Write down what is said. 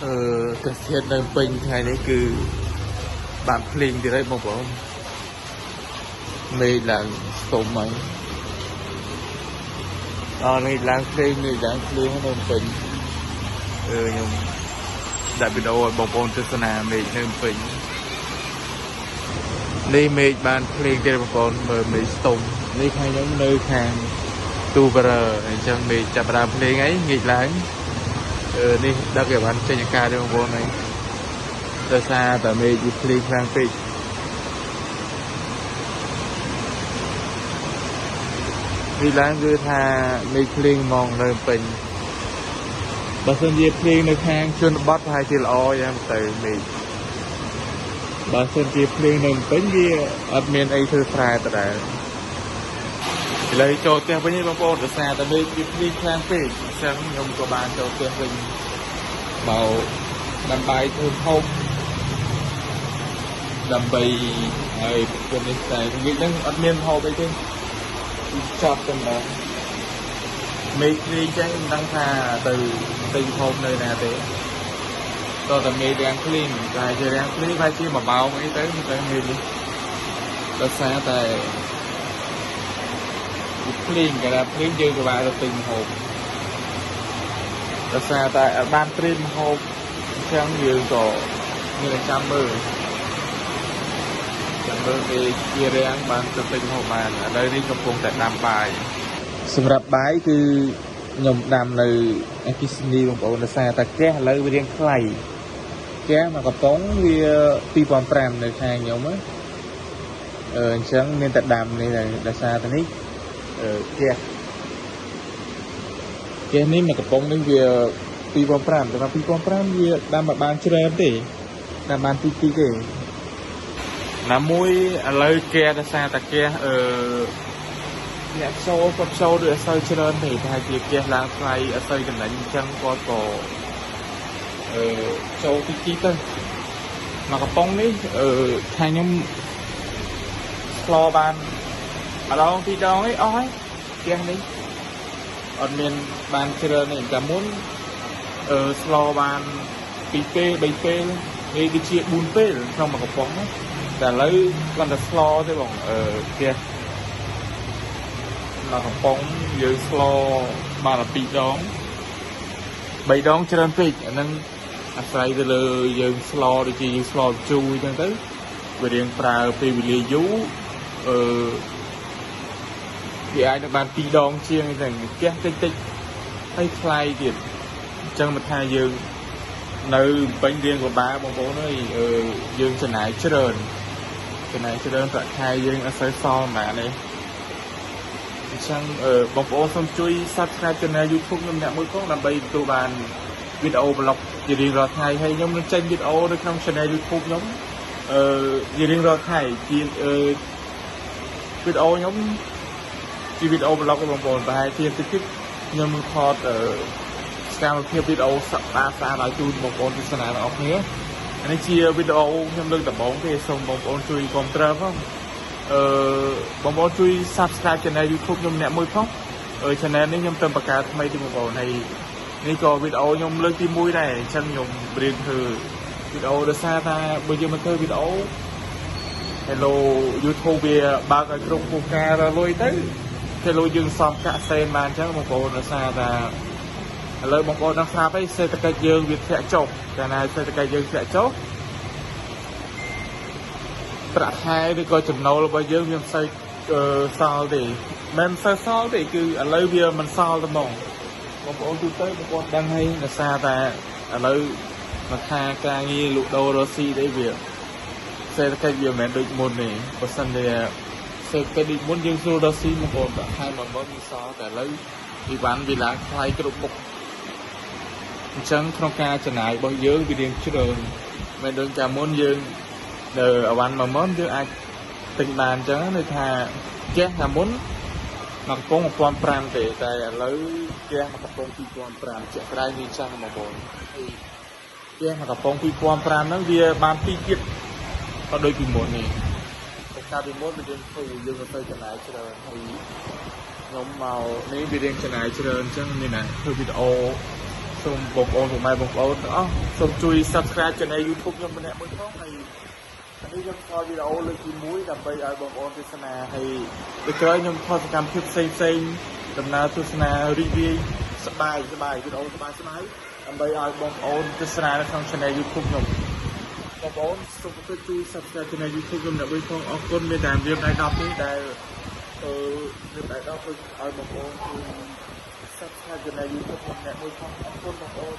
កសិធាតនៅពេញថ្ងៃនេះគឺបានភ្លៀងទៀតហើយបងប្អូនមេឃឡើងស្ទុំហើយដល់នេះឡើងភ្លៀងនេះឡើងភ្លៀងនៅពេញខ្ញុំដាក់វីដេអូឲ្យបងប្អូនទស្សនាមេឃនៅពេញនេះមេឃបានភ្លៀងទៀតបងប្អូនមើលមេឃស្ទុំនេះខាងខ្ញុំនៅខាងទូបារអញ្ចឹងមេឃចាប់ដើមភ្លៀងហើយងាកឡើងនេះដឹកឲ្យបានចេញអាកាសទេបងប្អូនហើយដោយសារតែមេឃវាភ្លៀងខ្លាំងពេកនេះឡើងគឺថាមេឃភ្លៀងហ្មងនៅពេញបើសិនជាភ្លៀងនៅខាងជនបទប្រហែលជាល្អយ៉ាងទៅមេឃបើសិនជាភ្លៀងនៅពេញវាអត់មានអីធ្វើស្រែដដែលឥឡូវចូលផ្ទះវិញបងប្អូនដោយសារតែមេឃវាភ្លៀងខ្លាំងពេកអញ្ចឹងខ្ញុំក៏បានចូលផ្ទះវិញមកដើម្បីធ្វើហូបដើម្បីឲ្យប្រពន្ធនេះតែងាកហ្នឹងអត់មានហូបអីទេចប់តែម្ដងមេឃភ្លៀងចឹងមិនដឹងថាទៅទិញហូបនៅណាទេតើតែមេឃរាំងភ្លៀងតែជារាំងភ្លៀងប្រហែលជាមួយម៉ោងអីទៅទៅមេឃនេះដោយសារតែភ្លៀងគេថាភ្លៀងយើងក៏បានទៅទិញហូបដោយសារតែបានត្រៀមហូបអញ្ចឹងយើងក៏មានតែចាំមើលគេជារាំងបានទៅទិញហូបបានឥឡូវនេះកំពុងតែដាំបាយសម្រាប់បាយគឺខ្ញុំដាំនៅអគ្គិសនីបងប្អូនដោយសារតែហ្គាសឥឡូវវារៀងថ្លៃហ្គាសមួយកំប៉ុងវា2500នៅខាងខ្ញុំណាអញ្ចឹងមានតែដាំនេះដោយសារតែនេះហ្គាសនេះមួយកំប៉ុងនេះវា2500តែ2500វាដាំមកបានច្រើនទេដាំបានតិចតិចទេណាមួយឥឡូវហ្គាសដោយសារតែហ្គាសអ្នកចូលគាត់ចូលដូចអត់សូវច្រើនទេប្រហែលជាហ្គាសឡើងថ្លៃអត់សូវចំណេញអញ្ចឹងគាត់ក៏ចូលតិចតិចទៅមួយកំប៉ុងនេះខាងខ្ញុំស្លបានម្ដងពីរដងអីអស់ហើយហ្គាសនេះអត់មានបានច្រើនទេតែមុនស្លបាន2ពេល3ពេលនេះដូចជា4ពេលក្នុងមួយកំប៉ុងណាតែឥឡូវគាត់តែស្លទេបងហ្គាសមួយកំប៉ុងយើងស្លបានតែ2ដង3ដងច្រើនពេកអាហ្នឹងអាស្រ័យទៅលើយើងស្លដូចជាយើងស្លជូរអញ្ចឹងទៅវារៀងប្រើពេលវេលាយូរវាអាចនឹងបាន2ដងជាងអញ្ចឹងហ្គាសតិចតិចហើយថ្លៃទៀតអញ្ចឹងមកថាយើងនៅពេញរៀងពិបាកបងប្អូនអើយយើងចំណាយច្រើនប្រាក់ខែយើងអត់សូវសល់ប៉ុន្មានទេអញ្ចឹងបងប្អូនសូមជួយ Subscribe Channel YouTube ខ្ញុំអ្នកមួយផងដើម្បីទទួលបានវីដេអូ vlog ជារៀងរាល់ថ្ងៃហើយខ្ញុំនឹងចេញវីដេអូនៅក្នុង Channel YouTube ខ្ញុំជារៀងរាល់ថ្ងៃជាវីដេអូខ្ញុំជាវីដេអូ vlog បងប្អូនប្រហែលជាតិចតិចខ្ញុំនឹងថតសកម្មភាពវីដេអូស្អាតស្អាតឲ្យជូនបងប្អូនទស្សនាទាំងអស់គ្នានេះជាវីដេអូខ្ញុំលើកដំបូងទេសូមបងប្អូនជួយគាំទ្រផងបងប្អូនជួយ Subscribe Channel YouTube ខ្ញុំអ្នកមួយផងChannel នេះខ្ញុំទៅបង្កើតថ្មីទេបងប្អូនហើយនេះក៏វីដេអូខ្ញុំលើកទី1ដែរអញ្ចឹងខ្ញុំរៀនធ្វើវីដេអូដោយសារថាបើយើងមកធ្វើវីដេអូ Hello YouTube វាបើកឲ្យគ្រប់ពូការរលុយទៅ Hello យើងសំកាក់សេនបានអញ្ចឹងបងប្អូនដោយសារថាឥឡូវបងប្អូនដឹងស្រាប់ហើយសេដ្ឋកិច្ចយើងវាធ្លាក់ចុះកាលណាសេដ្ឋកិច្ចយើងធ្លាក់ចុះប្រាក់ខែឬក៏ចំណូលរបស់យើងវាមិនសូវសល់ទេមិនសូវសល់ទេគឺឥឡូវវាមិនសល់តែហ្មងបងប្អូនទូទៅបងប្អូនដឹងហើយដោយសារតែឥឡូវមកថាការងារលក់ដូររកស៊ីអីវាសេដ្ឋកិច្ចវាមិនមែនដូចមុនទេបើសិនជាសេដ្ឋកិច្ចដូចមុនយើងស្រួលរកស៊ីបងប្អូនប្រាក់ខែ10000វាសល់តែឥឡូវអីវ៉ាន់វាឡើងថ្លៃគ្រប់មុខអញ្ចឹងក្នុងការចំណាយរបស់យើងវារៀងច្រើនមិនដូចកាលមុនយើងនៅអវ៉ាន់10000យើងអាចទិញបានអញ្ចឹងន័យថាហ្គាសកាលមុនមួយកំប៉ុង1500ទេតែឥឡូវហ្គាសមួយកំប៉ុង2500ជាក់ស្ដែងវាចឹងបងប្អូនហើយហ្គាសមួយកំប៉ុង2500ហ្នឹងវាបាន2ទៀតក៏ដូចពីមុននេះតែកាលពីមុនវាយើងធ្វើយើងក៏ទៅចំណាយច្រើនហើយខ្ញុំមកនេះវារៀងចំណាយច្រើនអញ្ចឹងមានតែធ្វើវីដេអូ សូមបងប្អូនពុកម៉ែបងប្អូនទាំងអស់សូមជួយ Subscribe Channel YouTube ខ្ញុំម្នាក់មួយផងហើយអានេះខ្ញុំថតវីដេអូលើកទី1ដើម្បីឲ្យបងប្អូនទស្សនាហើយពេលក្រោយខ្ញុំថតសកម្មភាពផ្សេងផ្សេងដំណើរទស្សនារីករាយសប្បាយសប្បាយវីដេអូសប្បាយសប្បាយដើម្បីឲ្យបងប្អូនទស្សនានៅក្នុង Channel YouTube ខ្ញុំបងប្អូនសូមជួយ Subscribe Channel YouTube ខ្ញុំដើម្បីផងអរគុណមានតែរៀបដៃ10នេះដែលអឺរៀបដៃ10ជួយឲ្យបងប្អូនជួយ Subscribe Channel YouTube ខ្ញុំអ្នកមួយផងអរគុណបងប្អូន។